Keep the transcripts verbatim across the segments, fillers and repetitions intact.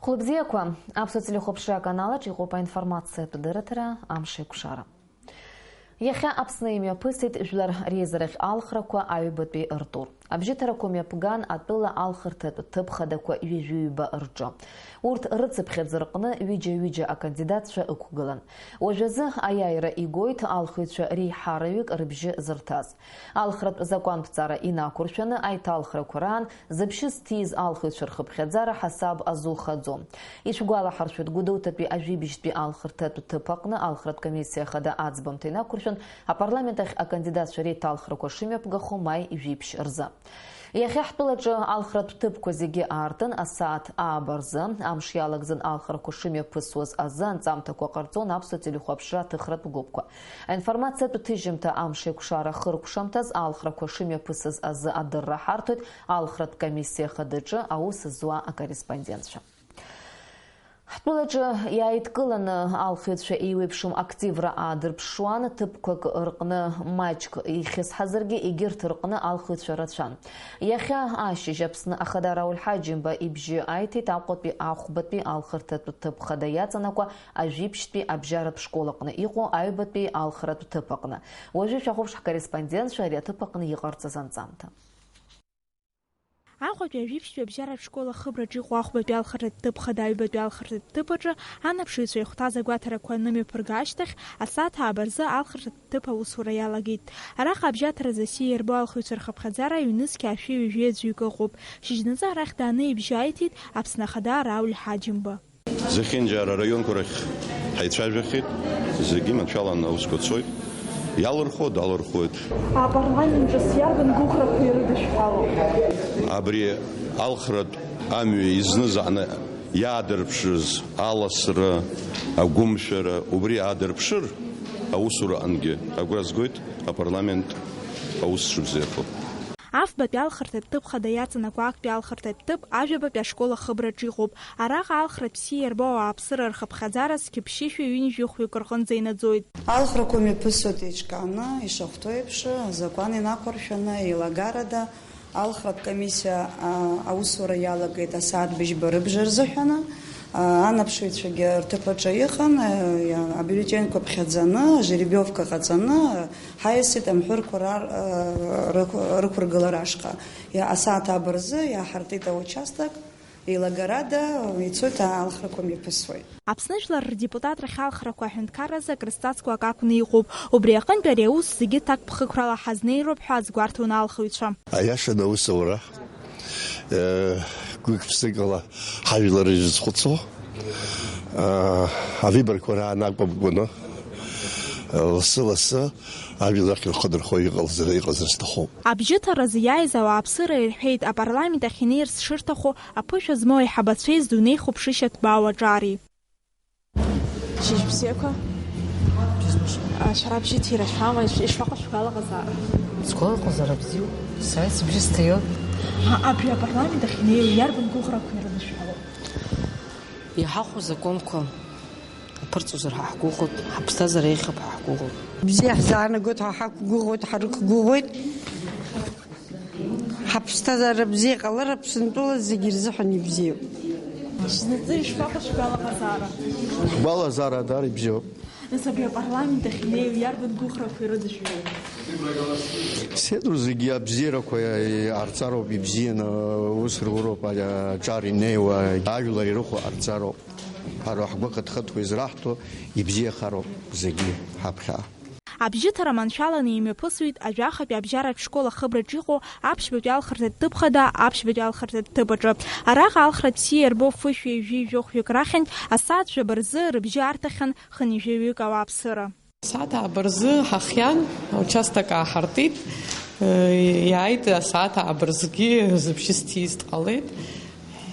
Хәылбзиақәа, аԥсуа телехәаԥшра аканалаҿ иҟоуп аинформациатә дырраҭара «Амш еиқәшара». Иахьа Аԥсны имҩаԥысит жәлар реизарахь алхрақәа аҩбатәи ртур. Абжьыҭарақәа мҩаԥган атәыла алхырҭатә ҭыԥ хадақәа ҩажәи ҩба рҿы. Урҭ рыцыԥхьаӡа рҟны ҩыџьа-ҩыџьа акандидатцәа ықәгылан. Уажәазы аиааира игоит алхыҩцәа реиҳараҩык рыбжьы зырҭаз. Алхратә закәанԥҵара инақәыршәаны аиҭалхрақәа раан зыбжьы зҭиз алхыҩцәа рхыԥхьаӡара ҳасаб азухаӡом. Ишәгәалаҳаршәоит, Гәдоуҭатәи ажәибжьтәи алхырҭатә ҭыԥ аҟны алхратә комиссиа ахада аӡбамҭа инақәыршәан, апарламент ахь акандидатцәа реиҭалхрақәа шымҩаԥгахо маи жәиԥшь рзы. Иахьа ҳтәылаҿы алхратә ҭыԥқәа зегьы аартын, асааҭ ааба рзы. Амш иалагӡан алхрақәа шымҩаԥысуаз азы анҵамҭақәа ҟарҵон аԥсуа телехәаԥшра аҭыхратә гәыԥқәа. Аинформациатә ҭыжьымҭа «Амш еиқәшара» хыркәшамҭаз алхрақәа шымҩаԥысыз азы адырра ҳарҭоит алхратә комиссиа хадаҿы аус зуа акорреспондентцәа. Ҳтәылаҿы иааидкыланы алхыҩцәа еиуеиԥшым активра аадырԥшуан, ҭыԥқәак рҟны маҷк ихьысҳазаргьы, егьырҭ рҟны алхыҩцәа рацәан. Иахьа ашьыжь Аԥсны Ахада Рауль Ҳаџьымба ибжьы аиҭеит Аҟәатәи ахәбатәи алхырҭатә ҭыԥ хада иаҵанакуа ажәиԥшьтәи абжьаратә школ аҟны иҟоу аҩбатәи алхратә ҭыԥ аҟны. Уажәы шәахәаԥш ҳкорреспондентцәа ари аҭыԥ аҟны иҟарҵаз анҵамҭа. Аҟәатәи ажәиԥшьтәи абжьаратә школ ахыбраҿы иҟоу ахәбатәи алхырҭатә ҭыԥ хада аҩбатәи алхырҭатә ҭыԥ аҿы анаԥшыҩцәа ихәҭаз агәаҭарақәа анымҩаԥырга ашьҭахь, асааҭ ааба рзы алхырҭатә ҭыԥ аусура иалагеит. Араҟа абжьаҭаразы асиа иарбоу алхыҩцәа рхыԥхьаӡара ҩнызқь аашәи ҩажәи аӡәҩык ыҟоуп. Шьыжьнаҵы арахь дааны ибжьы аиҭеит Аԥсны Ахада Рауль Ҳаџьымба. Зехьынџьара араионқәа рахь ҳаицәажәахьеит, зегьы мацәалан аусқәа цоит. Иалырхуа далырхуеит. Апарламент ҿыц иарбан гәыӷрақәа ирыдышәҳәало? Абри алхратә амҩа изнызааны иаадырԥшыз аласра, агәымшәара, убри аадырԥшыр, аусураҟынгьы агәра згоит апарламент аус шыбзиахо. Афбатәи алхырҭатә ҭыԥ хада иаҵанакуа актәи алхырҭатә ҭыԥ ажәабатәи ашкол ахыбраҿы иҟоуп. Араҟа алхратә бзиа иарбоу ауааԥсыра рхыԥхьаӡара зқьы ԥшьышәи ҩынҩажәи хәҩык рҟынӡа инаӡоит. Алхрақәа мҩаԥысуеит еиҿкааны, ишахәҭоу еиԥш, азакәан инақәыршәаны, еилагарада. Алхратә комиссиа, а, аусура иалагеит асааҭ быжьба рыбжа рзыҳәаны. А, анаԥшыҩцәагьы рҭыԥ аҿы иҟан, а, иа-, абюллетеньқәа ԥхьаӡаны, ажеребиовка ҟаҵаны, ҳаиасит амҳәырқәа рар-, а, рықә-, рықәыргылара ашҟа. Иа-, асааҭ ааба рзы иааҳартит аучасток, еилагарада ицоит, алхрақәа мҩаԥысуеит. Аԥсны жәлар рдепутатрахь алхрақәа аҳәынҭқарразы акрызҵазкуа акакәны иҟоуп. Убри аҟынтә ари аус зегьы ҭакԥхықәрала ҳазнеироуп ҳәа азгәарҭон алхыҩцәа. Аиашаны аус аура, э, гәык-ԥсыкала ҳажәлар ирызхәыцуа, э, авыборқәа раан акәымкәаны, э, лассы-лассы ажәлар ахь рхы дырхо иҟалзар, иҟазар сҭахуп. Абжьыҭаразы иааиз ауааԥсыра ирҳәеит, апарламент ахь инеирц шырҭаху аԥышәа змоу аиҳабацәеи здунеихәаԥшышьа ҭбаау аҿари. Шьыжь бзиақәа. А, шәара абжьы ҭира шәама, иш-, ишԥаҟоу шәгәалаҟазаара? Сгәалаҟазаара бзиоуп, сааит сыбжьы сҭаио. А, абри апарламент ахь инеиуа иарбан гәыӷрақәа ирыдышәҳәало? Иҳахәо азакәанқәа аԥырҵозар ҳәа ҳгәыӷуеит, ҳаԥсҭазаара еиӷьуп ҳәа ҳгәыӷуеит. Бзиа ҳзаанагоит ҳәа ҳақәгәыӷуеит, ҳарықәгәыӷуеит. Ҳаԥсҭазаара бзиа иҟалар, Аԥсынтәыла зегьы рзыҳәан ибзиоуп. Шьыжьнаҵы ишԥаҟоу шәгәалаҟазаара? Ҳгәалазаара даара ибзиоуп. Нас абри апарламент ахь инеиуа иарбан гәыӷрақәа ирыдышәҳәои? Сеидру зегьы абзиарақәа иҟарҵароуп, ибзианы аус руроуп, аҿар инеиуа, ажәлар ирыхәо ҟарҵароуп. Ҳара ҳгәы хыҭхыҭуа израҳҭо ибзиахароуп зегьы ҳаԥхьа. Абжьыҭара маншәаланы имҩаԥысуеит ажәахатәи абжьаратә школ ахыбраҿ иҟоу аԥшьбатәи алхырҭатә ҭыԥ хада аԥшьбатәи алхырҭатә ҭыԥ аҿы. Араҟа алхратә бзиа иарбоу фышәи жәи жәохәҩык рахьынтә асааҭ жәаба рзы рыбжьы арҭахьан хынҩажәаҩык ауааԥсыра. Асааҭ ааба рзы ҳахиан, аучасток ааҳартит, иааит асааҭ ааба рзгьы зыбжьы зҭиз дҟалеит.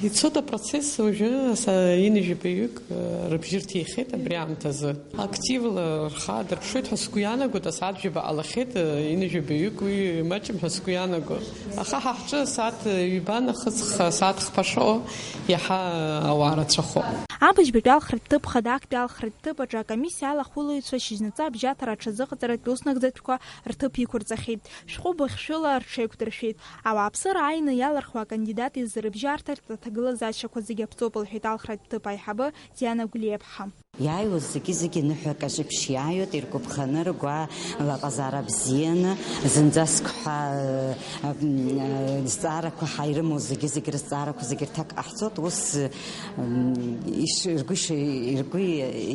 Ицоит апроцесс, уажәы са-, ҩынҩажәаҩык, э, рыбжьы рҭихьеит абри аамҭазы. Активла рхы аадырԥшуеит ҳәа сгәы иаанагоит, асааҭ жәаба ҟалахьеит, э, ҩынҩажәаҩык уи маҷым ҳәа сгәы иаанагоит. Аха ҳа ҳҿы асааҭ ҩба нахыс х-, асааҭ хԥа шыҟоу иаҳа ауаа рацәахоуп. Абыжьбатәи алхратә ҭыԥ хада актәи алхратә ҭыԥ аҿы акомиссиа алахәылаҩцәа шьыжьнаҵы абжьаҭара аҽазыҟаҵаратә уснагӡатәқәа рҭыԥ иқәырҵахьеит, шәҟәы быхшәыла рҽеиқәдыршәеит. Ауааԥсыра ааины иалырхуа акандидат изы рыбжьарҭартә аҭагылазаашьақәа зегьы аԥҵоуп, лҳәеит алхратә ҭыԥ аиҳабы Диана Гәлиаԥҳа. Иааиуаз зегьы-зегьы ныҳәак аҿы еиԥш иааиуеит, иргәаԥханы, ргәы лаҟазаара бзианы, зынӡаск ҳәа, э, м, э, зҵаарақәа ҳаирымоу зегьы-зегьы рызҵаарақәа зегьы рҭак ҟаҳҵоит, ус, э, м, иш-, ргәы иши-, ргәы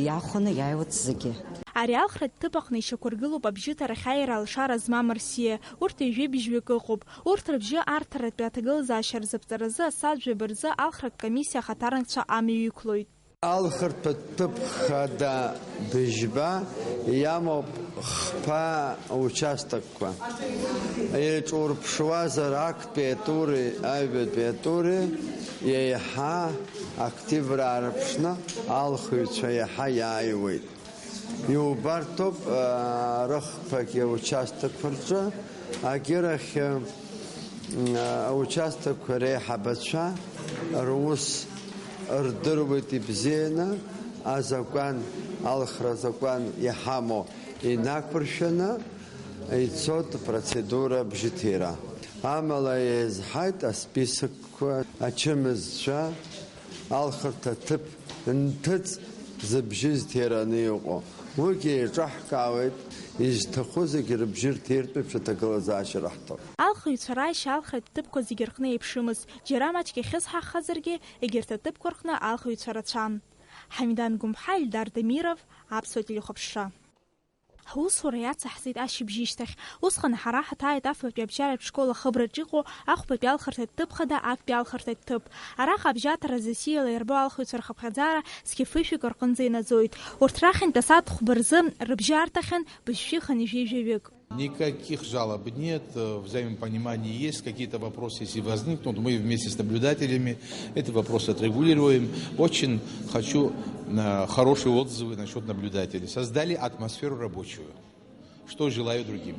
иахәаны иааиуеит зегьы. Ари алхратә ҭыԥ аҟны ишьақәыргылоуп абжьыҭарахь аиара алшара змам рсиа, урҭ ҩажәи быжьҩык ыҟоуп, урҭ рыбжьы арҭаратәи аҭагылазаашьа рзыԥҵаразы асааҭ жәаба рзы алхратә комиссиа ахаҭарнакцәа амҩа иқәлоит. Алхырҭәа ҭыԥ хада быжьба иамоуп хԥа участокқәа. Еиҿурԥшуазар, актәи атури аҩбатәи атури еиҳа активра аарԥшны алхыҩцәа иаҳа иааиуеит. Иубарҭоуп, аа, рыхԥагьы аучастокқәа рҿы, агьырахь, м, аучастокқәа реиҳабацәа рус рдыруеит ибзианы, азакәан, алхра азакәан иҳамоу инақәыршәаны ицоит апроцедура абжьыҭира. Амала еизҳаит асписокқәа, ачымазцәа, алхырҭа ҭыԥ нҭыҵ зыбжьы зҭираны иҟоу. Уигьы еиҿаҳкаауеит, изҭаху зегьы рыбжьы рҭиртәуп, шәаҭагылазаашьа раҳҭоит. Алхыҩцәа рааишьа алхратә ҭыԥқәа зегьы рҟны еиԥшымызт, џьара маҷк иахьысҳахазаргьы, егьырҭ аҭыԥқәа рҟны алхыҩцәа рацәан. Ҳамидан Гәымԥҳа, Ельдар Дамиров, Аԥсуа телехәаԥшра. Ҳусура иацаҳҵеит ашьыбжьышьҭахь. Усҟан ҳара ҳаҭааит афбатәи абжьаратә школ ахыбраҿ иҟоу ахәбатәи алхырҭатә ҭыԥ хада актәи алхырҭатә ҭыԥ. Араҟа абжьаҭара зы сиала иарбоу алхыҩцәа рхыԥхьаӡара зқьи фышәҩык рҟынӡа инаӡоит. Урҭ рахьынтә асааҭ хәба рзы рыбжьарҭахьан быжьшәи хынҩажәи жәаҩык. Никаких жалоб нет, э, взаимопонимание есть, какие-то вопросы, если возникнут, мы вместе с наблюдателями эти вопросы отрегулируем. Очень хочу, э, хорошие отзывы насчет наблюдателей. Создали атмосферу рабочую, что желаю другим.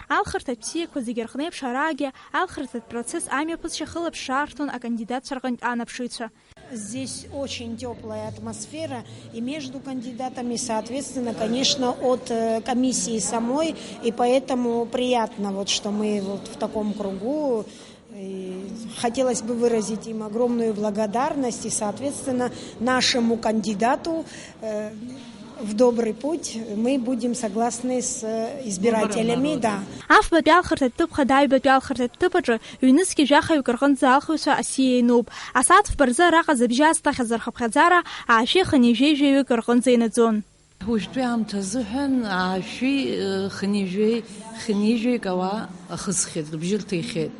Алхырҭатә бзиақәа зегьы рҟнеиԥш араагьы алхырҭатә процесс амҩаԥысшьа хылаԥшра аартун акандидатцәа рҟынтә анаԥшыҩцәа. Здесь очень тёплая атмосфера и между кандидатами, соответственно, конечно, от, э, комиссии самой, и поэтому приятно, вот, что мы вот в таком кругу. И хотелось бы выразить им огромную благодарность и, соответственно, нашему кандидату, э, в добрый путь мы будем согласны с, э, избирателями, да. Афбатәи алхырҭатә ҭыԥ хада аҩбатәи алхырҭатә ҭыԥ аҿы ҩнызқьи жәахаҩык рҟынӡа алхыҩцәа асиа иануп. Асааҭ фба рзы араҟа зыбжьы азҭахьаз рхыԥхьаӡара аашәи хынҩажәи жәаҩык рҟынӡа инаӡон. Уажәтәи аамҭа азыҳәан аашәи, э, хынҩажәи, хынҩажәаҩык ауаа ахысхьеит, рыбжьы рҭихьеит.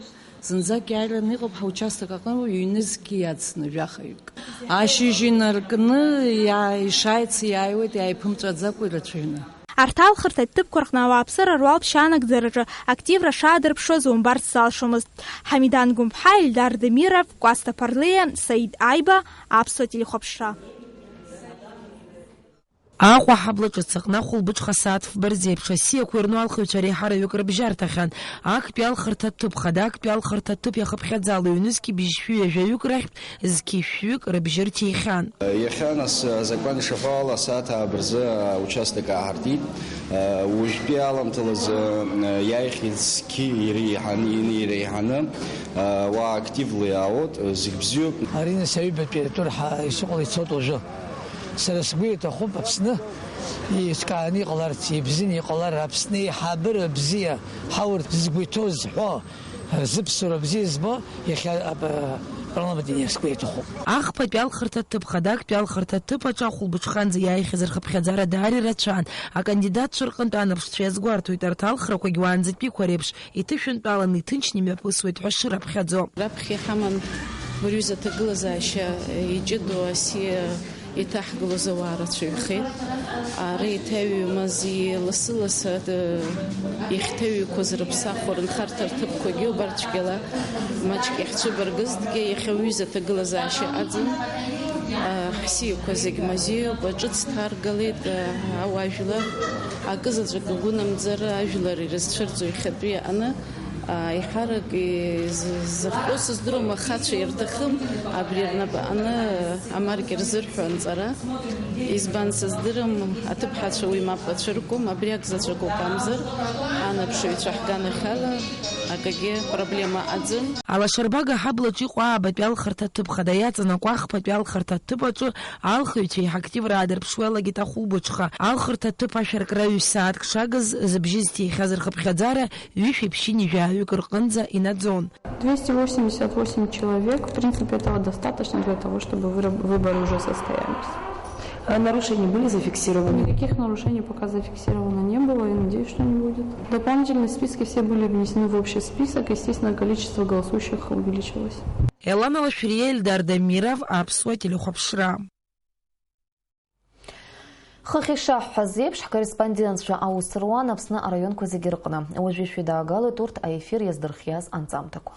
Зынӡак иааираны иҟоуп ҳаучасток аҟны ҩнызқьи иацны жәахаҩык. Ашьыжь инаркны иаа-, ишааиц иааиуеит, иааиԥымҵәаӡакәа ирацәаҩны. Арҭ алхырҭатә ҭыԥқәа рҟны ауааԥсыра руалԥшьа анагӡараҿы активра шаадырԥшуаз умбарц залшомызт. Ҳамидан Гәымԥҳа, Ельдар Демиров, Кәасҭа Ԥарлиа, Саид Аиба, Аԥсуа телехәаԥшра. Аҟәа аҳаблаҿы ҵаҟны ахәылбыҽха асааҭ фба рзеиԥш асиақәа ирну алхыҩцәа реиҳараҩык рыбжьарҭахьан. Актәи алхырҭатә ҭыԥ хада актәи алхырҭатә ҭыԥ иахыԥхьаӡало ҩнызқьи быжьшәи ҩажәаҩык рахьтә зқьи шәҩык рыбжьы рҭихьан. Иахьа, нас, азакәан ишаҳәо ала, асааҭ ааба рзы аучасток ааҳартит. Уажәтәи аламҭалазы иааихьеит зқьи иреиҳаны, инеиреиҳаны, уаа активла иаауеит, зегь бзиоуп. Ари, нас, аҩбатәи атур ҳа-, ишыҟало ицоит уажәы. Сара сгәы иҭахуп Аԥсны еиҿкааны иҟаларц, ибзианы иҟалар, Аԥсны аиҳабыра бзиа ҳаурц згәы иҭоу зҳәо, зыԥсуара бзиа збо иахьа, а, парламент иниасуа иҭахуп. Ахԥатәи алхырҭатә ҭыԥ хада актәи алхырҭатә ҭыԥ аҿы ахәылбыҽханӡа иааихьаз рхыԥхьаӡара даара ирацәан. Акандидатцәа рҟынтә анаԥшцәа иазгәарҭоит, арҭ алхрақәагь уаанӡатәиқәа реиԥш иҭышәынтәаланы иҭынчны имҩаԥысуеит ҳәа шырыԥхьаӡо. Раԥхьа иҳаман рҩыза аҭагылазаашьа иҷыдоу асиа иҭаҳгылоз ауаа рацәаҩхеит. Ара иҭаҩымыз лассы-лассы, э, иахьҭаҩқәаз рыԥсахуа рынхарҭа рҭыԥқәагьы убарҭ цәгьала маҷк иаҳцәыбаргызҭгьы, иахьа уҩыза аҭагылазаашьа аӡын, э, ҳсиақәа зегь мазеиуп, ҿыц ҭаргалеит, э, ауаажәлар акызаҵәык агәынамӡара ажәлар ирызцәырҵуа иахьатәи аҟны Еиҳарак изызхәо сыздыруам, ахацәа ирҭахым абри рнапаҟны амаркер зырҳәо анҵара. Избан сыздырам, аҭыԥҳацәа уи мап ацәыркуам, абри акзаҵәык ауп, амзар анаԥшыҩцәа ҳганахьала акагьы проблема ыҟаӡам. Алашарбага аҳаблаҿ иҟоу аабатәи алхырҭа ҭыԥ хада иаҵанакуа ахԥатәи алхырҭа ҭыԥ аҿы алхыҩцәа еиҳа активра аадырԥшуа иалагеит ахәылбыҽха. Алхырҭа ҭыԥ ашәаркра ҩ-сааҭк шагыз зыбжьы зҭихьаз рхыԥхьаӡара ҩышәи ԥшьынҩажәаҩык рҟынӡа инаӡон. Двести восемьдесят восемь человек, в принципе, этого достаточно для того, чтобы выраб-, выборы уже состоялись. А нарушения были зафиксированы? Никаких нарушений пока зафиксировано не было, я надеюсь, что не будет. Дополнительные списки все были внесены в общий список, естественно, количество голосующих увеличилось. Елана Лашәриа, Эльдар Дамиров, Аԥсуа телехәаԥшра. Хыхь ишаҳҳәаз еиԥш, ҳкорреспондентцәа аус руан Аԥсны араионқәа зегьы рҟны. Уажәы шәидаагалоит урҭ аефир иаздырхиаз анҵамҭақәа.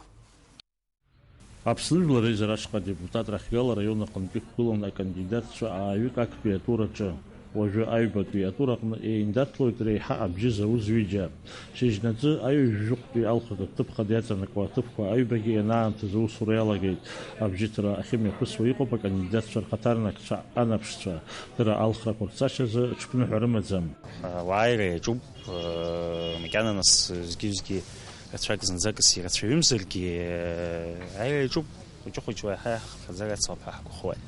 Аԥсны Жәлар Реизара ашҟа адепутатра ахьгала араион аҟынтәи иқәгылан акандидатцәа ааҩык актәи атур аҿы. Уажәы аҩбатәи атур аҟны еиндаҭлоит реиҳа абжьы зауз ҩыџьа. Шьыжьнаӡы аҩажәижәыхәтәи алхырҭа ҭыԥ хада иаҵанакуа аҭыԥқәа аҩбагьы ианаамҭаз аусура иалагеит. Абжьыҭра ахьымҩаԥысуа иҟоуп акандидатцәа рхаҭарнакцәа, анаԥшцәа. Дара алхрақәа рцашьазы ҽԥныҳәа рымаӡам. Ауааира иаҿуп, макьана нас зегьы-зегьы рацәак зынӡакыс ирацәаҩымзаргьы, аира иаҿуп. Хәыҷы-хәыҷла иаҳа иаҳхаӡар ацлап ҳәа ҳгәахәуеит.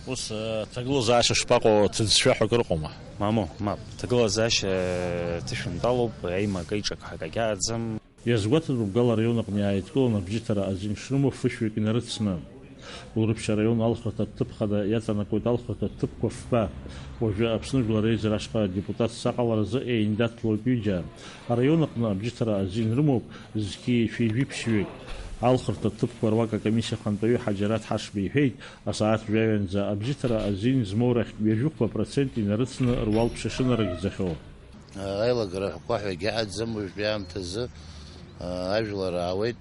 Ус, э, аҭагылазаашьа шԥаҟоу, ҭыӡшәа ҳәа акыр ыҟоума? Мамоу, мап, аҭагылазаашьа, э, ҭышәынтәалоуп, аимак-аиҿак ҳәа акагьы ааӡам. Иазгәаҭатәуп, Гала араион аҟны иааидкыланы абжьыҭара азин шрымоу фышәҩык инарыцны. Урыԥшь араион алхырҭа ҭыԥ хада иаҵанакуеит алхырҭа ҭыԥқәа фба. Уажәы Аԥсны Жәлар Реизара ашҟа адепутатс аҟаларазы еиндаҭлоит ҩыџьа. Араион аҟны абжьыҭара азин рымоуп зқьи шәи жәиԥшьҩык. Алхырҭа ҭыԥқәа руак акомиссиа ахантәаҩы Ҳаџьараҭ Ҳашба иҳәеит, асааҭ жәаҩанӡа абжьыҭара азин змоу рахьтә ҩажәихәба процент инарыцны руалԥшьа шынарыгӡахьоу. Аилагара ҳәақәа ҳәа егьаҳаӡам уажәтәи аамҭазы, ажәлар аауеит,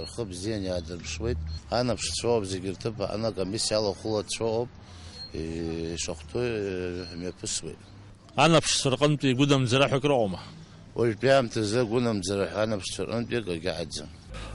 рхы бзианы иаадырԥшуеит. Анаԥшцәа ыҟоуп, зегьы рҭыԥ аҟны акомиссиа алахәылацәа ыҟоуп, ишахәҭоу ҳмҩаԥысуеит. Анаԥшцәа рҟынтәи игәынамӡара ҳәа акрыҟоума? Уажәтәи аамҭазы агәынамӡара ҳәа анаԥшцәа рҟынтәи акагьы аӡам.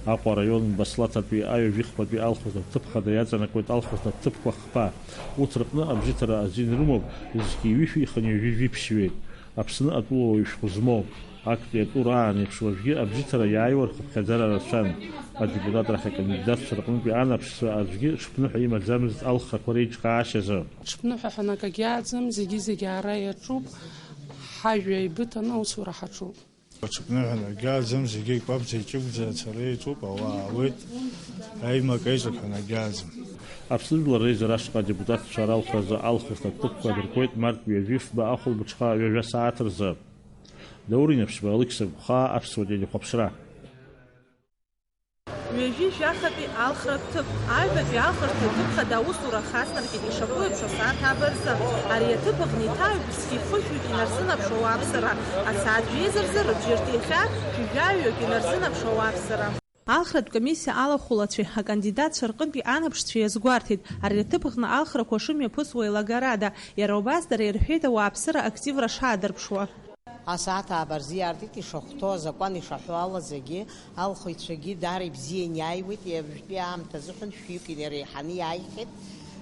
Аҟәа араион Баслаҭатәи аҩажәихԥатәи алхырҭа ҭыԥ хада иаҵанакуеит алхырҭа ҭыԥқәа хԥа. Урҭ рҟны абжьыҭара азин рымоуп, зқьи ҩышәи хынҩажәи жәиԥшьҩык. Аԥсны атәылауаҩ шәҟәы змоу. Актәи атур аан еиԥш уажәгьы абжьыҭара иааиуа рхыԥхьаӡара рацәан. Адепутатрахь акандидатцәа рҟынтәи анаԥшцәа аӡәгьы ҽԥныҳәа имаӡамызт алхрақәа реиҿкаашьазы. Ҽԥныҳәа ҳәа акагьы ааӡам, зегьы-зегьы ара иаҿуп, ҳажәа еибыҭаны аусура ҳаҿуп. Ҽыԥныҳәа нагьааӡам, зегьы еиқәаԥӡа-еиҿыгәӡа ацара иаҿуп, ауаа аауеит, аимак-аиҿак ҳәа нагьааӡам. Аԥсны Жәлар Реизара ашҟа адепутатцәа ралхразы алхырҭа ҭыԥқәа адыркуеит март ҩажәи фба ахәылбыҽха ҩажәа сааҭ рзы. Даур Инаԥшьба, Алықьса Гәхаа, Аԥсуа телехәаԥшра. Ҩажәи жәахатәи алхратә ҭыԥ, аҩбатәи алхратә ҭыԥ хада аусура хацнаркит ишаԥу еиԥш асааҭ ааба рзы. Ари аҭыԥ аҟны иҭааҩп зқьи фышәҩык инарзынаԥшуа ауааԥсыра. Асааҭ жәеиза рзы рыбжьы рҭихьан, жәаҩык инарзынаԥшуа ауааԥсыра. Алхратә комиссиа алахәылацәеи акандидатцәа рҟынтәи анаԥшцәеи иазгәарҭеит, ари аҭыԥ аҟны алхрақәа шымҩаԥысуа еилагарада, иара убас дара ирҳәеит ауааԥсыра активра шаадырԥшуа. Асааҭ ааба рзы иаартит ишахәҭоу, азакәан ишаҳәо ала зегьы, алхыҩцәагьы даара ибзиан иааиуеит, уажәтәи аамҭа азыҳәан шәҩык инареиҳаны иааихьеит.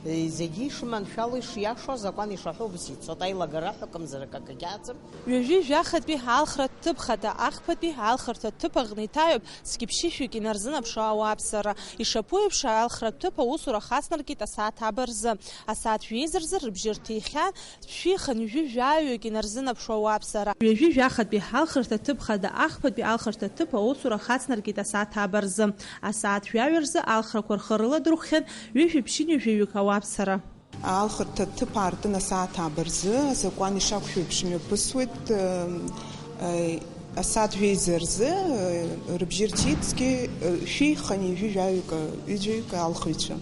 Зегьы ишыманшәало, ишиашоу, азакәан ишаҳәо убас ицоит, аилагара ҳәа акымзарак акагьы аӡам. Ҩажәи жәахатәи алхратә ҭыԥ хада ахԥатәи алхырҭа ҭыԥ аҟны иҭаҩуп зқьи ԥшьышәҩык инарзынаԥшуа ауааԥсыра. Ишаԥу еиԥш, алхратә ҭыԥ аусура хацнаркит асааҭ ааба рзы. Асааҭ жәеиза рзы рыбжьы рҭихьан, шәи-хынҩажәи жәаҩык инарзынаԥшуа ауааԥсыра. Ҩажәи жәахатәи алхырҭа ҭыԥ хада ахԥатәи алхырҭа ҭыԥ аусура хацнаркит асааҭ ааба рзы. Асааҭ жәаҩа рзы алхрақәа рхы рыладырхәхьан ҩышәи ԥшьынҩажәаҩык ауааԥсыра. Алхырҭа ҭыԥ аартын асааҭ ааба рзы, азакәан ишақәшәо еиԥш имҩаԥысуеит, э, э, асааҭ жәеиза рзы, э, рыбжьы рҭиит зқьи, э, шәи хынҩажәи жәаҩык, ҩыџьаҩык алхыҩцәа.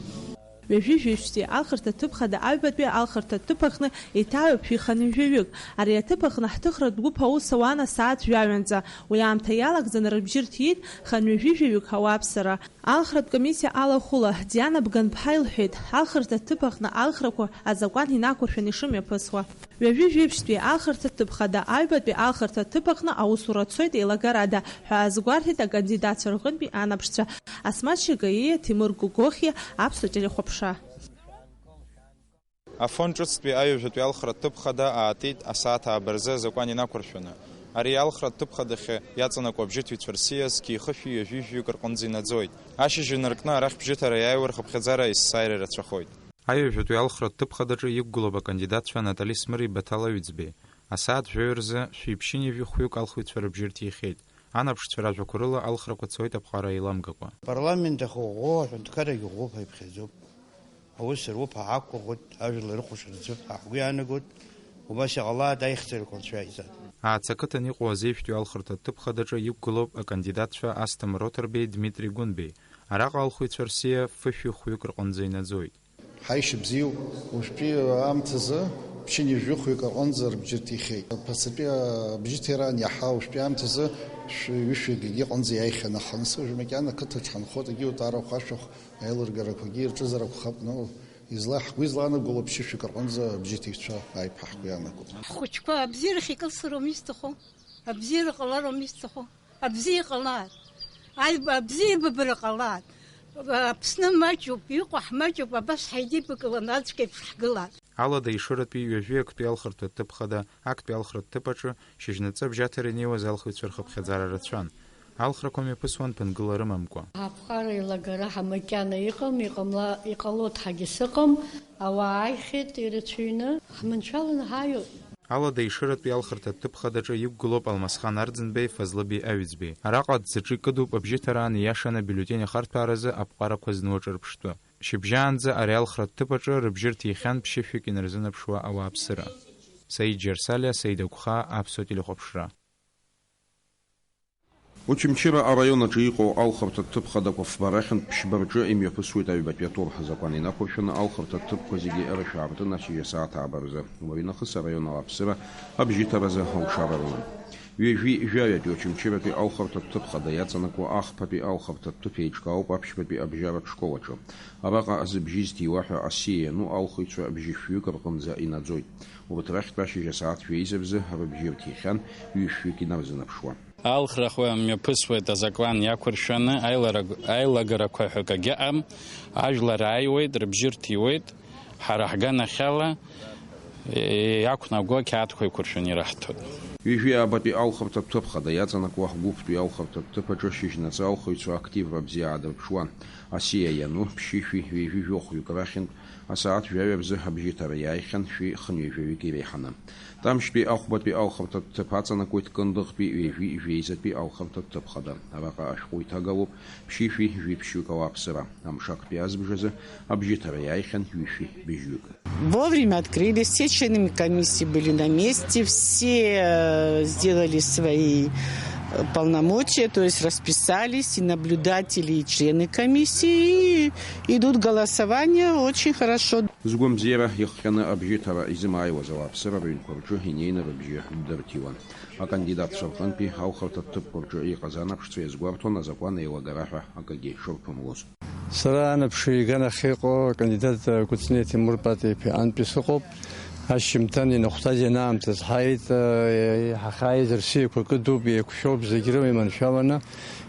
Ҩажәи жәиԥшьтәи алхырҭа ҭыԥ хада аҩбатәи алхырҭа ҭыԥ аҟны иҭаҩуп шәи хынҩажәаҩык. Ари аҭыԥ аҟны ҳҭыхратә гәыԥ аус ауан асааҭ жәаҩанӡа. Уи аамҭа иалагӡаны рыбжьы рҭиит хынҩажәи жәаҩык ауааԥсыра. Алхратә комиссиа алахәыла Диана Бганԥҳа илҳәеит, алхырҭа ҭыԥ аҟны алхрақәа азакәан инақәыршәаны ишымҩаԥысуа. Ҩажәи жәиԥшьтәи алхырҭа ҭыԥ хада аҩбатәи алхырҭа ҭыԥ аҟны аусура цоит еилагарада ҳәа азгәарҭеит акандидатцәа рҟынтәи анаԥшцәа Асмаҭ Шьагаииа, Ҭемыр Гогохиа, Аԥсуа телехәаԥшра. Афон ҿыцтәи аҩажәатәи алхратә ҭыԥ хада аатит асааҭ ааба рзы азакәан инақәыршәаны. Ари алхратә ҭыԥ хадахьы иаҵанакуа абжьыҭҩцәа рсиа зқьи хышәи ҩажәи жәаҩык рҟынӡа инаӡоит. Ашьыжь инаркны арахь бжьыҭара иааиуа рхыԥхьаӡара есааира ирацәахоит. Аҩажәатәи алхратә ҭыԥ хадаҿы иқәгылоуп акандидатцәа Натали Смыри Баҭал Аҩӡбеи. Асааҭ жәаҩа рзы шәи ԥшьынҩажәи хәҩык алхыҩцәа рыбжьы рҭихьеит. Анаԥшцәа ражәақәа рыла алхрақәа цоит аԥҟара еиламгакәа. Апарламент ахьыӷәӷәоу аҳәынҭқаррагьы ӷәӷәоуп ҳәа иԥхьаӡоуп. Аус руп ҳа ҳақәгәыӷуеит, ажәлар рыхәаԥшра рзы ҳәа ҳгәы иаанагоит, убас иҟалааит аихьӡарақәа рцәа иаизааит. Аацы ақыҭан иҟоу азеижәтәи алхырҭа ҭыԥ хадаҿы иқәгылоуп акандидатцәа Асҭамыр Оҭырбеи, Дмитри Гәынбеи. Араҟа алхыҩцәа рсиа фышәи хәҩык рҟынӡа инаӡоит. Ҳаишьа бзиоуп. Уажәтәи аамҭазы ԥшьынҩажәи хәҩык аҟынӡа рыбжьы рҭихьеит. Ԥацатәи абжьыҭираан иаҳа уажәтәи аамҭазы шәи ҩышәи акгьы аҟынӡа иааихьан, аха нас уажә макьана ақыҭаҿ ҳанхоит, егьи утәарақәа ашәахә аилыргарақәагьы ирҿызар акәхап, ну, изла-, ҳгәы излаанагоу ала ԥшьышәҩык рҟынӡа абжьыҭыҩцәа ааип ҳәа ҳгәы иаанагоит. Ҳхәыҷқәа абзиарахь икылсыр аума изҭаху? Абзиара ҟалар аума изҭаху? Абзиа ҟалааит. Аиб-, абзиабабара ҟалааит. Аԥсны маҷуп, иҟоу ҳмаҷуп, абас ҳаидибакыланы аӡәк еиԥш ҳгылааит. Алада Ешыратәи ҩажәи актәи алхырҭа ҭыԥ хада, актәи алхратә ҭыԥ аҿы шьыжьнаҵы абжьаҭара инеиуаз алхыҩцәа рхыԥхьаӡара рацәан. Алхрақәа мҩаԥысуан ԥынгыла рымамкәа. Аԥҟара еилагара ҳа макьана иҟам, иҟамла-, иҟало ҭҳагьы сыҟам, ауаа ааихьеит ирацәаҩны, ҳманшәаланы ҳааиуеит. Алада Ешыратәи алхырҭа ҭыԥ хадаҿы иқәгылоуп Алмасхан Арӡынбеи, Фазлыбеи Аҩӡбеи. Араҟа аӡӡаҿы икыдуп абжьыҭараан ииашаны абиуллетень ахарҭәааразы аԥҟарақәа зну аҿырԥштәы. Шьыбжьаанӡа ари алхратә ҭыԥ аҿы рыбжьы рҭихьан ԥшьышәҩык инарзынаԥшуа ауааԥсыра. Саид Џьарсалиа, Саид Агәхаа, Аԥсуа телехәаԥшра. Очамчыра араион аҿы иҟоу алхырҭа ҭыԥ хадақәа фба рахьынтә ԥшьба рҿы имҩаԥысуеит аҩбатәи атур ҳзакәан инақәыршәаны алхырҭа ҭыԥқәа зегьы рышәаартын ашьыжь асааҭ ааба рзы. Уаҩнахыс араион ауааԥсыра абжьыҭаразы алшара рыман. Ҩажәи жәаҩатәи Очамчыратәи алхырҭа ҭыԥ хада иаҵанакуа ахԥатәи алхырҭа ҭыԥ еиҿкаауп аԥшьбатәи абжьаратә школ аҿы. Араҟа зыбжьы зҭиуа ҳәа асиа иану алхыҩцәа бжьышәҩык рҟынӡа инаӡоит. Урҭ рахьтә ашьыжь асааҭ жәеиза рзы рыбжьы рҭихьан ҩышәҩык инарзынаԥшуа. Алхрақәа мҩаԥысуеит азакәан иақәыршәаны, аилара-, аилагарақәа ҳәа акагьы ыҟам, ажәлар ааиуеит, рыбжьы рҭиуеит, ҳара ҳганахьала, е, иақәнаго ақьаадқәа еиқәыршәаны ираҳҭоит. Ҩажәи аабатәи алхырҭатә ҭыԥ хада иаҵанакуа ҳгәыԥтәи алхырҭатә ҭыԥ аҿы шьыжьнаҵы алхыҩцәа активра бзиа аадырԥшуан. Асиа иану, ԥшьышәи ҩажәи жәохәҩык рахьынтә асааҭ жәаҩа рзы абжьыҭара иааихьан шәи хынҩажәаҩык иреиҳаны. Тамшьтәи ахәбатәи алхырҭатә ҭыԥ аҵанакуеит Кындыӷтәи ҩажәи жәеизатәи алхырҭатә ҭыԥ хада. Араҟа ашәҟәы иҭагалоуп ԥшьышәи жәиԥшьҩык ауааԥсыра. Амш актәи азбжазы абжьыҭара иааихьан ҩышәи быжьҩык. Вовремя открылись, все члены комиссии были на месте, все, э, сделали свои, э, полномочия, то есть расписались и наблюдатели, и члены комиссии, и идут голосования очень хорошо. Згәамзиара иахҟьаны абжьыҭара изымааиуаз ауааԥсыра рыҩнқәа рҿы инеины рыбжьы дырҭиуан. Акандидатцәа рҟынтәи алхырҭатә ҭыԥқәа рҿы иҟаз анаԥшцәа иазгәарҭон азакәан еилагара ҳәа акгьы шырԥымлоз. Сара анаԥшыҩ иганахь иҟоу акандидат Кәыҵниа Ҭемур Патиа-иԥа иҟынтәи сыҟоуп. Ашьжьымҭан инахәҭаз ианаамҭаз ҳааит, ҳахьааиз рсиақәа кыдуп, еиқәшәоуп, зегь рыла иманшәаланы.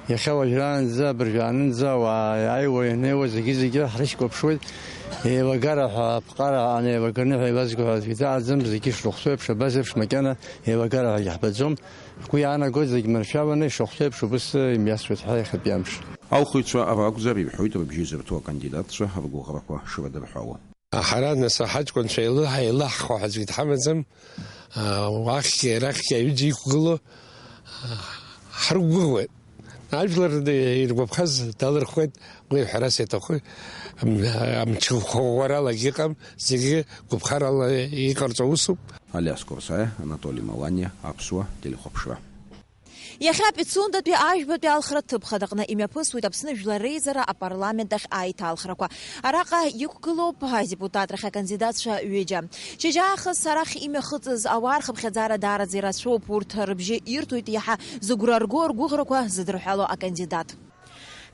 Иахьа уажәраанӡа, абыржәаанынӡа ауаа иааиуа, ианеиуа зегьы-зегьы ҳрышьклаԥшуеит. Еилагара ҳәа, аԥҟара анеилаганы ҳәа еилазго ҳәа аӡәгьы дааӡам, зегьы ишрыхәҭоу еиԥш, абазеиԥш макьана еилагара ҳәагьы ҳбаӡом. Ҳгәы иаанагоит зегь маншәаланы ишахәҭоу еиԥш убыс имҩасуеит ҳәа иахьатәи амш. Алхыҩцәа ракәзар, ирҳәоит рыбжьы зырҭо акандидатцәа ргәыӷрақәа шрыдырҳәало. Ҳара нас ҳаҷкәынцәа еилы-, ҳаилаҳхуа ҳәа аӡәгьы дҳамаӡам. Уахьгьы арахьгьы аҩыџьа иқәгыло ҳрықәгәыӷуеит. Ажәлар иргәаԥхаз далырхуеит, уи ҳәарас иаҭаху, ам-, амчы ӷәӷәаралагьы ыҟам, зегьы гәаԥхарала иҟарҵо усуп. Алиас Корсаиа, Анатоли Маланиа, Аԥсуа телехәаԥшра. Иахьа Пицундатәи ажәбатәи алхратә ҭыԥ хадаҟны имҩаԥысуеит Аԥсны Жәлар Реизара апарламент ахь аиҭалхрақәа. Араҟа иқәгылоуп адепутатрахь акандидатцәа ҩыџьа. Шьыжьаахыс арахь имҩахыҵыз ауаа рхыԥхьаӡара даараӡа ирацәоуп, урҭ рыбжьы ирҭоит иаҳа зыгәра рго, ргәыӷрақәа зыдырҳәало акандидат.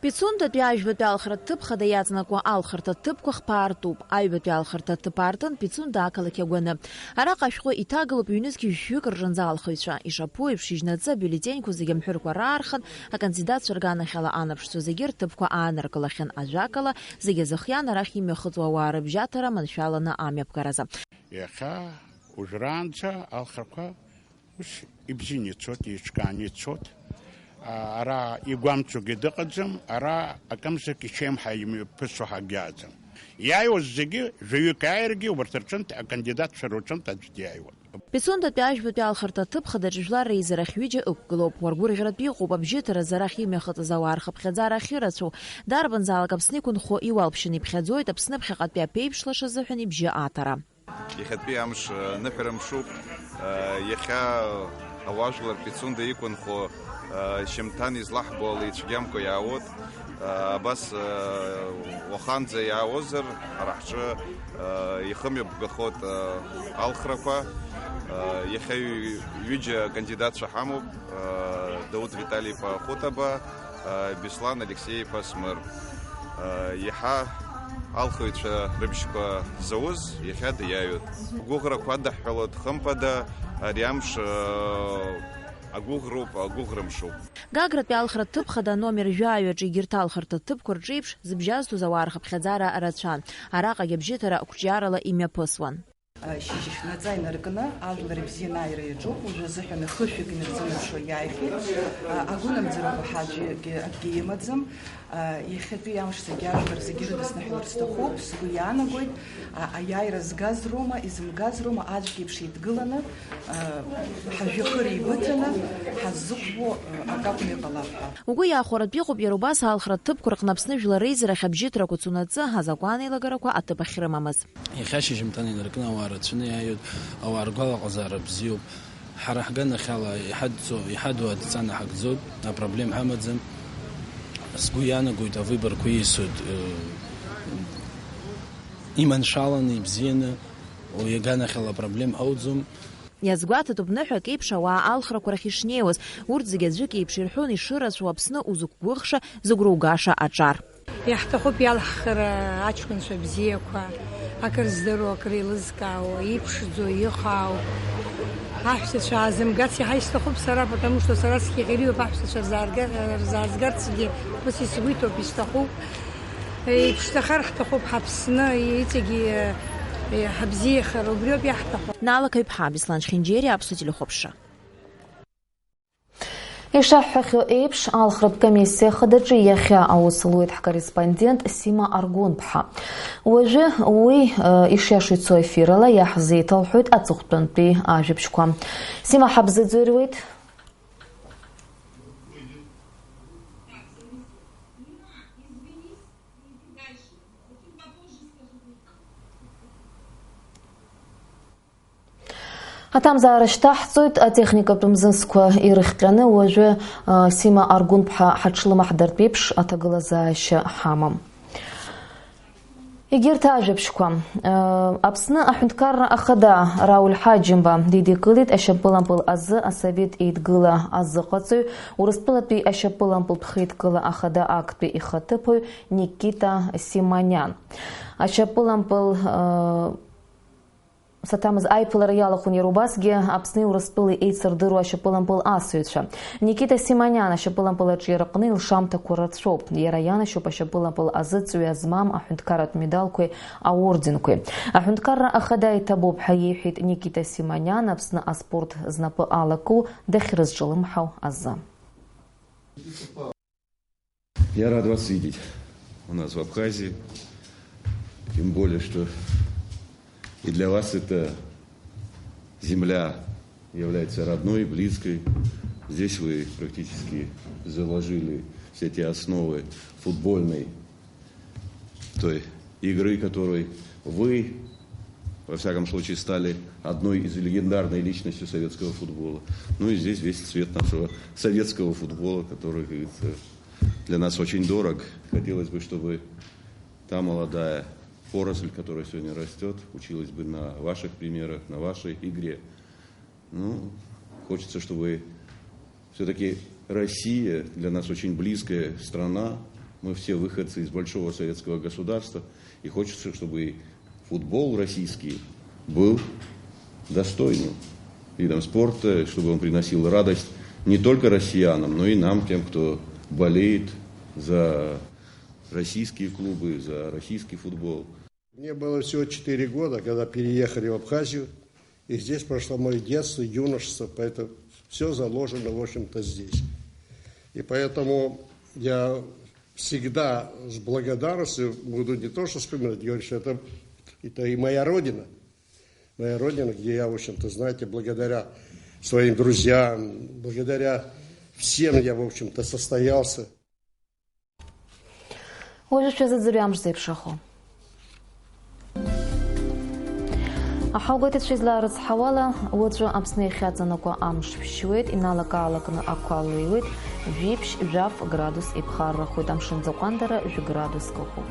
Пицундатәи ажәбатәи алхратә ҭыԥ хада иаҵанакуа алхырҭатә ҭыԥқәа хԥа артуп. Аҩбатәи алхырҭатә ҭыԥ аартын Пицунда ақалақь агәаны. Араҟа ашәҟәы иҭагалоуп ҩнызқь жәшәҩык рҿынӡа алхыҩцәа. Ишаԥу еиԥш, шьыжьнаҵы абиулетеньқәа зегьы амҳәырқәа раархан, акандидатцәа рганахьала анаԥшцәа зегьы рҭыԥқәа ааныркылахьан. Ажәакала, зегьы азыхиан арахь имҩахыҵуа ауаа рыбжьаҭара маншәаланы амҩаԥгаразы. Иахьа уажәраанӡа алхрақәа ус ибзианы ицоит, еиҿкааны ицоит. А, ара игәамҵуагьы дыҟаӡам, ара акымзарак ичеимҳа имҩаԥысуа ҳагьааӡам. Иааиуаз зегьы, жәаҩык ааиргьы, убарҭ рҿынтә, акандидатцәа рҿынтә аӡә диааиуан. Пицундатәи ажәбатәи алхырҭа ҭыԥ хадаҿ жәлар реизарахь ҩыџьа ықәгылоуп. Уаргәырӷьаратәы иҟоуп абжьыҭаразы арахь имҩахыҵыз ауаа рхыԥхьаӡара ахьырацәоу. Дарбанзаалак Аԥсны иқәынхо иуалԥшьаны иԥхьаӡоит, Аԥсны аԥхьаҟатәи аԥеиԥш лаша азыҳәан ибжьы аҭара. Иахьатәи амш, э, ныҳәара мшуп. Э, иахьа ауаажәлар Пицунда иқәынхо, э, шьамҭан излаҳбо ала ицәгьамкәа иаауеит. Э, абас, э, уаханӡа иаауазар, ҳара ҳҿы, э, ихымҩаԥгахоит, э, алхрақәа. Э, иахьа ҩ-, ҩыџьа кандидатцәа ҳамоуп, э, Дауҭ Витали-иԥа Хәытаба, Беслан Алексеи-иԥа Смыр, иаҳа алхыҩцәа рыбжьқәа зауз иахьа диааиуеит. Агәыӷрақәа адаҳҳәалоит, хымԥада, ари амш агәыӷроуп, агәыӷра мшуп. Гагратәи алхратә ҭыԥ хада номер жәаҩаҿы егьырҭ алхырҭа ҭыԥқәа рҿеиԥш зыбжьазҭоз ауаа рхыԥхьаӡара рацәан. Араҟагь абжьыҭара қәҿиарала имҩаԥысуан. Шьыжьхьнаҵа инаркны, ажәлар ибзианы ааира иаҿуп, уажәы азыҳәан хышәҩык инарзымҩашо иааихьеит. Агәынамӡарақәа ҳәа аӡәгьы акгьы имаӡам. Иахьатәи амш зегьы ажәлар зегьы ирыдысныҳәалар сҭахуп, сгәы иаанагоит. Аиааира згаз роума, изымгаз роума, аӡәк еиԥш еидгыланы, ҳажәҩахыр еибыҭаны, ҳаззықәԥо акакәны иҟалап ҳәа. Угәы иахәаратәы иҟоуп иара убас алхратә ҭыԥқәа рҟны Аԥсны жәлар реизарахь абжьыҭрақәа цунаҵы азакәан еилагарақәа аҭыԥ ахьрымамыз. Иахьа шьыжьымҭан инаркны ауаа рацәаны иааиуеит, ауаа ргәалаҟазаара бзиоуп. Ҳара ҳганахьала иҳадҵо, иҳадоу адҵа наҳагӡоит, апроблем ҳамаӡам. Сгәы иаанагоит, авыборқәа ииасуеит, э, иманшәаланы, ибзианы, уи аганахьала апроблем ҳауӡом. Иазгәаҭатәуп ныҳәак еиԥш ауаа алхрақәа рахь ишнеиуаз, урҭ зегьы аӡәык еиԥш ирҳәон ишырацәоу Аԥсны узықәгәыӷша, зыгәра угаша аҿар. Иаҳҭахуп иалҳхыр аҷкәынцәа бзиақәа, акыр здыруа, акыр еилызкаауа, иԥшӡоу, ихаау. Аҳәсацәа аазымгац иаҳа исҭахуп сара, потому что сара схьаҟьариоуп аҳәсацәа рзаарга-, рзаазгарцгьы, ус исгәы иҭоуп, исҭахуп. Иԥшӡахар ҳҭахуп ҳаԥсны, иҵегьы, э, ҳабзиахар, убриоуп иаҳҭаху. Налака иԥҳа Беслан Чхинџьери, Аԥсуа телехәаԥшра. Ишаҳҳәахьоу еиԥш, алхратә комиссиа хадаҿы иахьа аус луеит ҳкорреспондент Сима Аргәынԥҳа. Уажәы уи, э, ишиашоу ицо ефирала иаҳзеиҭалҳәоит аҵыхәтәантәи ажәабжьқәа. Сима, ҳабзыӡырҩуеит. Аҭамзаара шьҭаҳҵоит, атехникатә мзызқәа ирыхҟьаны уажәы, а, Сима Аргәынԥҳа ҳаҽлымаҳдартә еиԥш аҭагылазаашьа ҳамам. Егьырҭ ажәабжьқәа. Аԥсны аҳәынҭқарра ахада Рауль Ҳаџьымба дидикылеит ашьапылампыл азы асовет еидгыла азыҟаҵаҩ, Урыстәылатәи ашьапылампылтә хеидкыла ахада актәи ихаҭыԥуаҩ Никита Симониан. Ашьапылампыл, Саҭамыз аиԥылара иалахәын иара убасгьы Аԥсни Урыстәылеи еицырдыруа ашьапылампыл асыҩцәа. Никита Симониан ашьапылампыл аҿиараҟны илшамҭақәа рацәоуп. Иара ианашьоуп ашьапылампыл азы ҵҩа змам аҳәынҭқарратә медалқәеи аорденқәеи. Аҳәынҭқарра ахада иҭабуп ҳәа иеиҳәеит Никита Симониан Аԥсны аспорт знапы алаку дахьрызҿлымҳау азы. Я рад вас видеть у нас в Абхазии. Тем более, что и для вас эта земля является родной, близкой. Здесь вы практически заложили все те основы футбольной той игры, которой вы во всяком случае, стали одной из легендарной личностей советского футбола. Ну и здесь весь цвет нашего советского футбола, который, как говорится, для нас очень дорог. Хотелось бы, чтобы та молодая поросль, которая сегодня растет, училась бы на ваших примерах, на вашей игре. Ну, хочется, чтобы все-таки Россия для нас очень близкая страна. Мы все выходцы из большого советского государства. И хочется, чтобы и футбол российский был достойным видом спорта, чтобы он приносил радость не только россиянам, но и нам, тем, кто болеет за российские клубы, за российский футбол. Мне было всего четыре года, когда переехали в Абхазию, и здесь прошло мое детство, юношество, поэтому все заложено, в общем-то, здесь. И поэтому я всегда с благодарностью буду не то что вспоминать, говорю, что это, это и моя родина. Моя родина, где я, в общем-то, знаете, благодаря своим друзьям, благодаря всем я, в общем-то, состоялся. Уажәы шәазыӡырҩ амш зеиԥшрахо. Аҳауагәеиҭацәа излаарыцҳауала, уаҵәы Аԥсны иахьаҵанакуа амш ԥшьуеит, иналакаалакны ақәа леиуеит, жәиԥшь, жәаф градус иԥхаррахоит, амшын ӡаҟәандара жәградуск ыҟоуп.